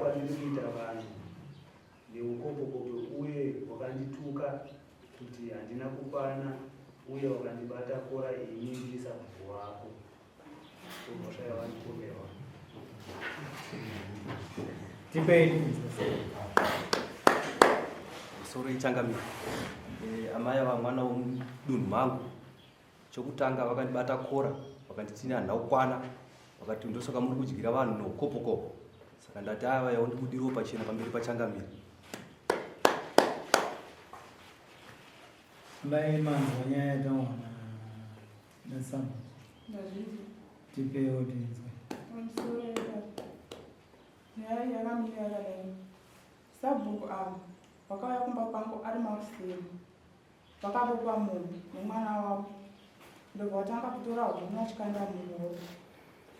kwandiri kuita vanhu neukopokope uye wakandituka kuti handina kukwana uye wakandibata kora ini ndiri sabhuku wako. Mhosva yavandipomerwa. Tipei Musoro ichangamire. Eh, amai ava mwana womudunhu mangu. Chokutanga vakandibata kora vakanditi handina kukwana vakati ndosaka muri kudyira vanhu noukopokopo. Saka ndati ava yaundibudiriwo pachena pamberi pachangamire. Amai manzwa nyaya yataurwa naSam. Ndazvinzwa. Tipewo tinzwe. Pamusoro yedare. Nyaya iyi yakamira yakadai. Sabhuku ava vakauya kumba kwangu ari makuseni. Vakabopa mombe nemwana wavo. Ndobva vatanga kutora huni vachikanda mungoro.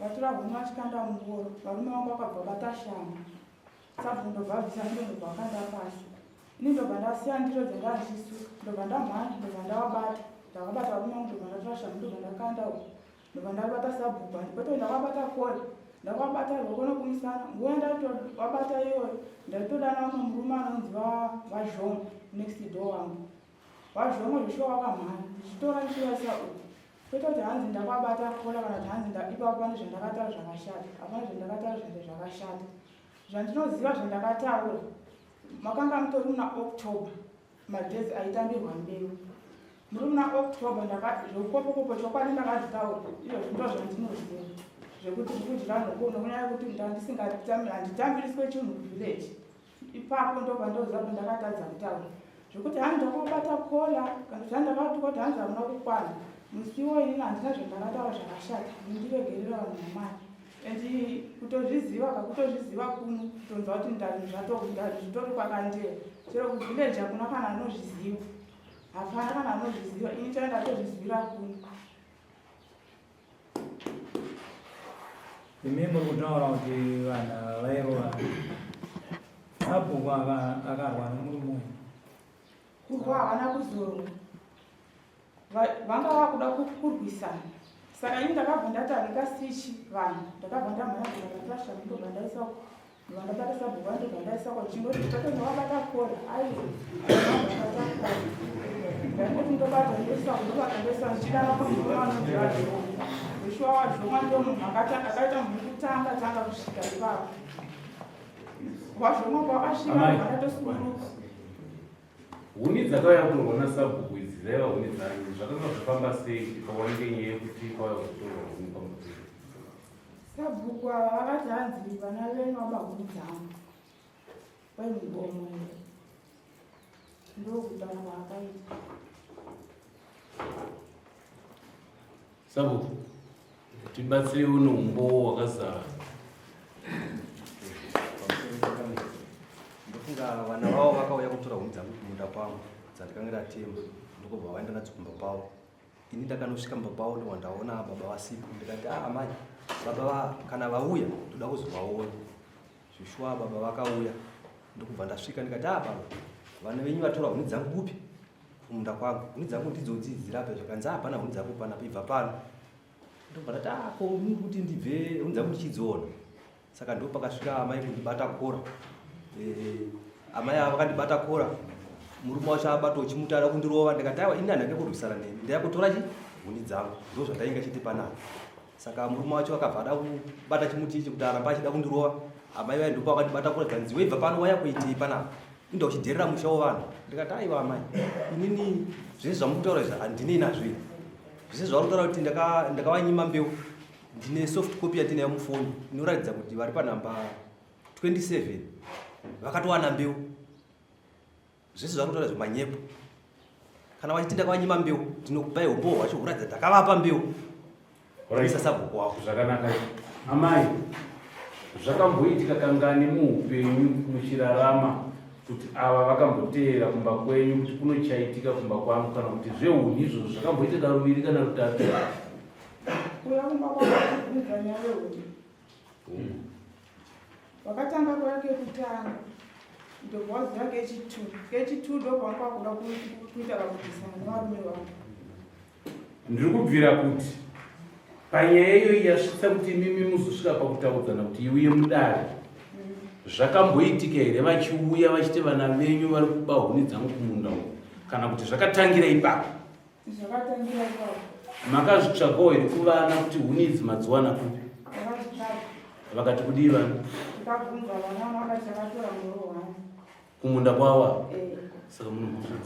Vatora huni vachikanda mungoro, varume vangu vakabva vabata shamhu. Sabhuku ndobva abvisa ndiro ndobva akanda pasi. Ini ndobva ndasiya ndiro dzandanga ndichisuka ndobva ndamhanya ndobva ndavabata. Ndakabata varume vangu ndobva ndatora shamhu ndobva ndakanda uko. Ndobva ndabata sabhuku kwete ndakabata kore. Ndakabata ruoko nokumusana. Nguva yandatovabata iyoyo ndaitodana vamwe murume anonzi vaZhongo next door wangu. VaZhongo zveshuwa vakamhanya ndichitora ndichivaisa uko. Kwete kuti hanzi ndakabata kora kana kuti hanzi ipapo pane zvandakataura zvakashata. Hapana zvandakataura zvinhu zvakashata. Zvandinoziva zvandakataura makanga mutori muna October madays aitambirwa mbeu. Muri muna October zveukopokopo chokwadi ndakazvitaura izvozvi ndo zvandinoziva zvekuti ndikudya nhoko nokunyaya yekuti handitambiriswe chinhu kuvillage. Ipapo ndopandoziva pandakatadza kutaura zvekuti hanzi ndakabata kola kana kuti hanzi ndakatuka kuti hanzi hamuna kukwana. Musi iwoyo inini handina zvandakataura zvakashata ndiregerera vanhu vamai and kutozviziva ka kutozviziva kuno kutonzwa kuti ndani zvato zvitori kwakandeya chero kuvillage hakuna kana anozviziva hapana kana anozviziva ini chai ndatozvizivira kuno. Imi muri kutaura kuti vanhu ava vairova. Sabhuku akarwa nomurume uyu. Kurwa havana kuzorwa. Vanga vakuda kurwisana. Saka ini ndakabva ndati handingasichi vanhu. Ndakabva ndamhanya ndobva ndatora shamhu ndobva ndaisa uko. Ndobva ndabata sabhuku vangu ndobva ndaisa uko. Chingoti kwete ndakabata kora. Aiwa. Ndakabata kora. Ndangoti ndobata ndoisa uko ndobata ndoisa ndichidana pamurume anonzi vaZhongo. Joshua waZhongo ndiwo munhu akaita munhu kutanga tanga kusvika ipapo. WaZhongo kwakasvika Amai. ndakatosuduruka. Huni dzakauya kutorwa nasabhuku idzi dzaiva huni dzani zvakanga zvafamba sei kuti pawanike nyaya yekuti pauya kuzotorwa huni pamuti? Sabhuku ava vakati hanzi vana venyu vaba huni dzangu. Kwai mugomo here. Ndokutaura kwaakaita. Sabhuku, tibatsirewo neumbowo hwakazara. Ndofunga vana vavo vakauya kutora huni dzangu kumunda kwangu dzandakanga ndatema ndokubva vaenda nadzo kumba kwavo. Ini ndakanosvika mumba pavo ndobva ndaona baba vasipo ndikati ah amai baba kana vauya ndoda kuzovaona. Zveshuwa baba vakauya ndokubva ndasvika ndikati ah baba vana venyu vatora huni dzangu kupi kumunda kwangu huni dzangu ndidzodzi dzirape zvakanzi ah hapana huni dzako panapa ibva pano. Ndobva ndati ah ko muri kuti ndibve huni dzangu ndichidziona. Saka ndo pakasvika amai kundibata kora. Amai ava vakandibata kora murume wacho abata uchimuti ada kundirova ndikati aiwa ini handinge kurwisana nemi ndaya kutora chi huni dzangu ndo zvatainga chete panapa. Saka murume wacho akabva ada kubata chimuti ichi kuti aramba achida kundirova amai vaya ndipo vakandibata kora zvikanzi iwe ibva pano waya kuitei panapa inda uchidherera musha wevanhu ndikati aiwa amai inini zvese zvamukutaura izvi handinei nazvo ini zvese zvauri kutaura kuti ndakavanyima mbeu ndine soft copy yandinayo mufoni inoratidza kuti vari panhamba 27 vakatowana mbeu zvese zvari kutaura zvemanyepo kana vachiti ndakavanyima mbeu ndinokupai umbowo hwacho huratidza ndakavapa mbeu isa sabhuku wavo. Zvakanaka amai, zvakamboitika kangani muupenyu muchirarama kuti ava vakamboteera kumba kwenyu kuti kunochaitika kumba kwangu kana kuti zvehuni izvozvo zvakamboitika ruviri kana rutatu? Kuuya kumba kwangu vachibvunza nyaya yehuni. Vakatanga kuuya kekutanga ndobva waziva kechitu. Kechitu ndopavanga vakuda kuita kakurwisana nevarume vangu. Ndiri kubvira kuti panyaya iyoyi yasvitsa kuti imimi muzosvika pakutaudzana kuti iuye mudare. Zvakamboitika here vachiuya vachiti vana venyu vari kuba huni dzangu kumunda uku kana kuti zvakatangira ipapo? Zvakatangira ipapo. Makazvitsvagawo here kuvana kuti huni idzi madziwana kupi? Takazvitsvaga. Vakati kudii vana? Tikabvunza vana vakati takatora ngoro hwani. Kumunda kwavo? Eh. Saka muno mhosva.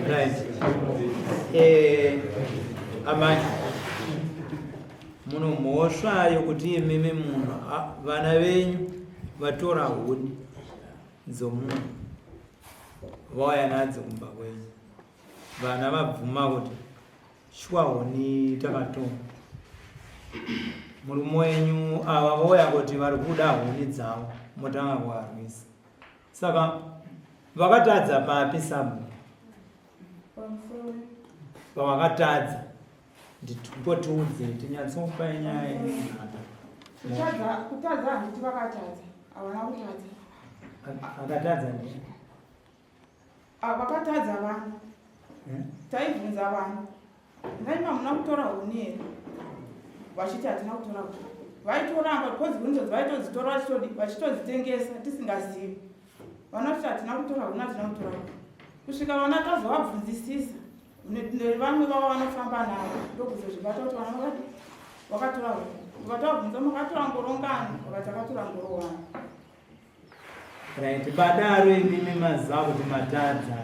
Right. Eh, amai muno mhosva yokuti imimi munhu vana venyu vatora huni dzomunhu vauya nadzo kumba kwenyu vana vabvuma kuti Shuwa huni takatora. Murume wenyu ava vouya kuti vari kuda huni dzavo motanga kuvarwisa. Saka vakatadza papi sabhuku? Pavakatadza ndimbotiudze tinyatsokupa nyaya iyi. Kutadza kutadza handiti vakatadza. Havana kutadza. Akatadza ndiani? Ah, vakatadza vana eh? Taibvunza vana nai mamuna kutora huni here, vachiti hatina kutora huni. Vaitoramba because huni idzodzo vaitodzitora vachitodi vachitodzitengesa tisingazivi. Vanoti hatina kutora huni, hatina kutora huni, kusvika vana tazovabvunzisisa nevamwe vavo vanofamba navo, ndokuzozvibata kuti vana vakadi vakatora huni. Ukatavabvunza makatora ngoro ngani, vakati akatora ngoro wani. Right, padaro imimi maziva kuti matadza.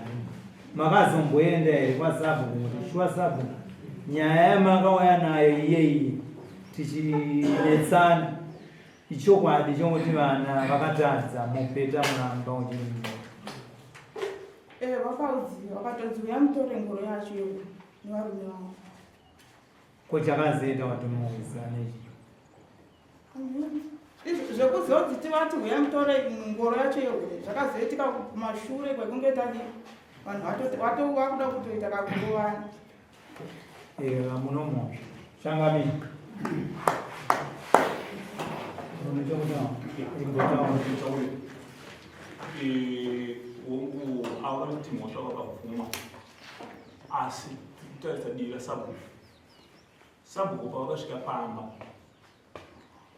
Makazomboenda here kwasabhuku kuti shuwa sabhuku nyaya yamakauya nayo iyeyi tichinetsana ichokwadi chokuti vana vakatadza mopeta muramba uchiri mumoto? Eh, vakaudziwa vakatodzi uya mutore ngoro yacho iyo nevarume vavo. Ko chakazoita kuti muwirirane chii? Zvekuzodzi tivati huya mutore ngoro yacho yehure zvakazoitika kumashure kwekunge tadi vanhu vakuda kutoita kakurovana. Hamunomhosva changamire. Hongu, avo vanoti mhosva vakabvuma, asi tikutarisa divi rasabhuku. Sabhuku pavakasvika pamba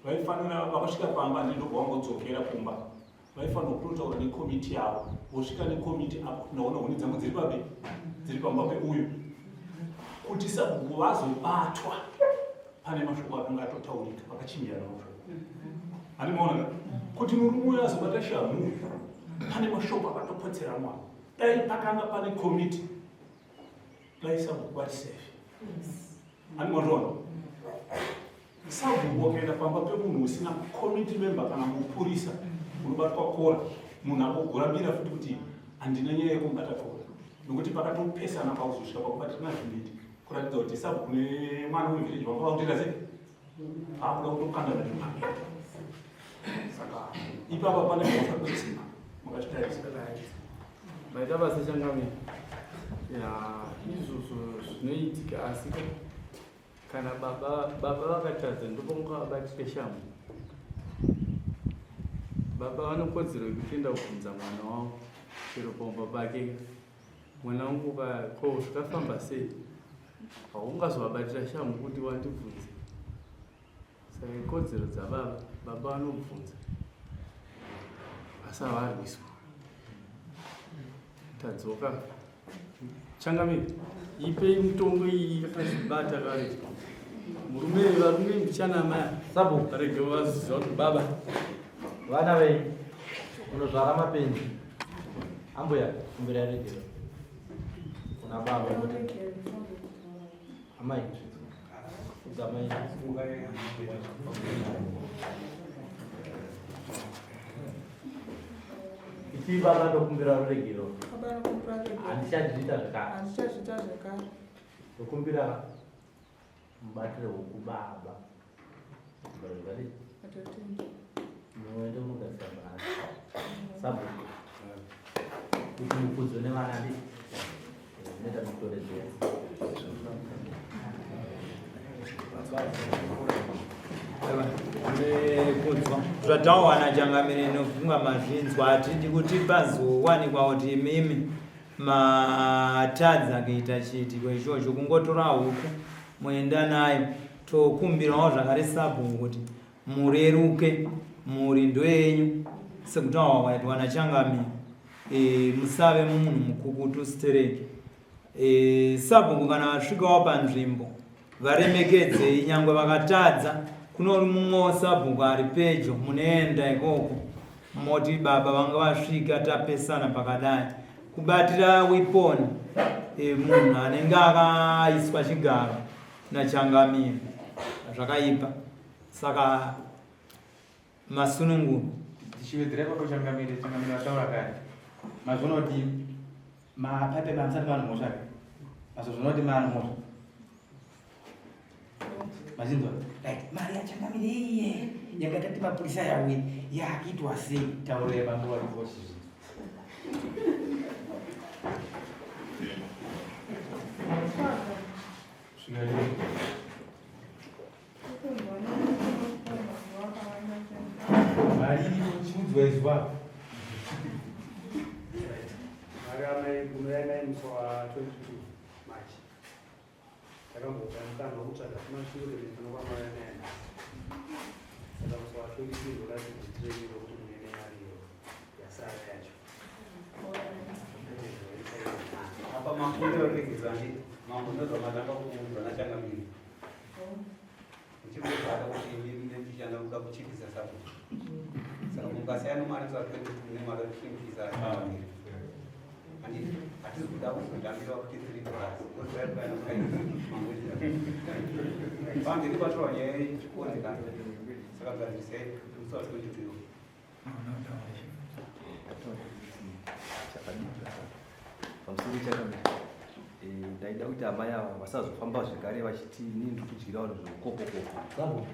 vaifanira, vakasvika pamba ndindobva vangodzokera kumba, vaifanira kutotaura nekomiti yavo, vosvika nekomiti apo ndaona huni dzangu dziri papi, dziri pamba peuyu, kuti sabhuku vazobatwa pane mashoko akanga atotaurika, vakachinjana mashoko. Handimaona ka kuti murume uyu azobata shamhu pane mashoko akatopotseranwa. Dai pakanga pane komiti, dai sabhuku vari safe. Handimaona sabhuku wakaenda pamba pemunhu usina committee member kana mupurisa, unobatwa kora, munhu akogurambira futi kuti handina nyaya yekumubata kora, nokuti pakatopesana pakuzosvika pakubatirana zvimiti, kuratidza kuti sabhuku nemwana wevhireji vanga vakutoita sei, akuda kutokandana zvimamira. Saka ipapa pane mhosva kwetsima mukazvitarisa. Maita basa changamire. Ya, izvozvo zvinoitika, asi kana baba vakatadza ndopangavabatire shamhu. Baba vanokodzero yekutoenda kubvunza mwana wavo chero pamba pake, mwana wangu ko zvakafamba sei? Haungazovabatira shamhu kuti wandibvunze. Saka ikodzero dzababa, baba vanobvunza asi havarwiswa. Tadzoka changamire, ipei mutongo iyi yakazvibata kare. Murume, varume mbichana amaya Sabhuku. Rege vaziva kuti baba Vana venyu munozvara mapenzi. Ambuya, kumbira regero kuna baba kuti amai udza amai. Iti baba ndokumbira ruregero. Baba nokumbira regero. Handichazviita zvekare. Handichazviita zvekare. Ndokumbira mubatire huku baba. Zvakadii? Atotenda. Muende unogadzira mhaka sabhuku kuti mukudzwe nevana ndi zvinoita mukutoredzera. Kunzwa zvatawana changamire, nofunga mazvinzwa. Hatidi kuti pazowanikwa kuti imimi matadza kuita chiitiko ichocho, kungotora huku moenda nayo. Tokumbirawo zvakare sabhuku kuti mureruke, mhuri ndoyenyu sekutaurwa kwaitwa nachangamire. E, musave munhu mukukutu stereki. E, sabhuku kana vasvikawo panzvimbo varemekedzei nyangwe vakatadza kuno mumwewo sabhuku ari pedyo munoenda ikoko moti baba vanga vasvika tapesana pakadai kubatira weapon e, munhu anenge akaiswa chigaro nachangamire zvakaipa saka masununguro tichiwedzera ipapo changamire changamire vataura kare mazviona kuti mapape mamusati maano mhosva ke mazozviona kuti maano mhosva mazinzwa right mari yachangamire iye yakatati mapurisa yauye yakuitwa sei tauro yepanguva ikochizvi Mari iriko chiudzwa izwa. Mari amai kunouya naye musi wa 22 March. Takambopa mukana wekutsvaga kumashure nekunokwa mauya naye nhasi. Saka musi wa 22 ndokati nditireni rokuti muye nemari iyo yasara yacho. Apa makumbiro regedzani mambo ndozvamatanga kuudzwa nachangamire. Muchingobata kuti imi mune ndichishanda kuda kuchipisa sabhuku. Saka mukasiyana mari za 22 nemari yekuchipisa changamire. Handiti hatizi kuda kuzotambira kuti 3 dollars. Pamberi patorwa nyaya yechikonzi kana. Saka gadzirisai musi wa 22. Pamusoro chakamira eh, ndaida kuti amai ava vasazofamba zvekare vachiti inini ndiri kudyira vanhu zveukokokoko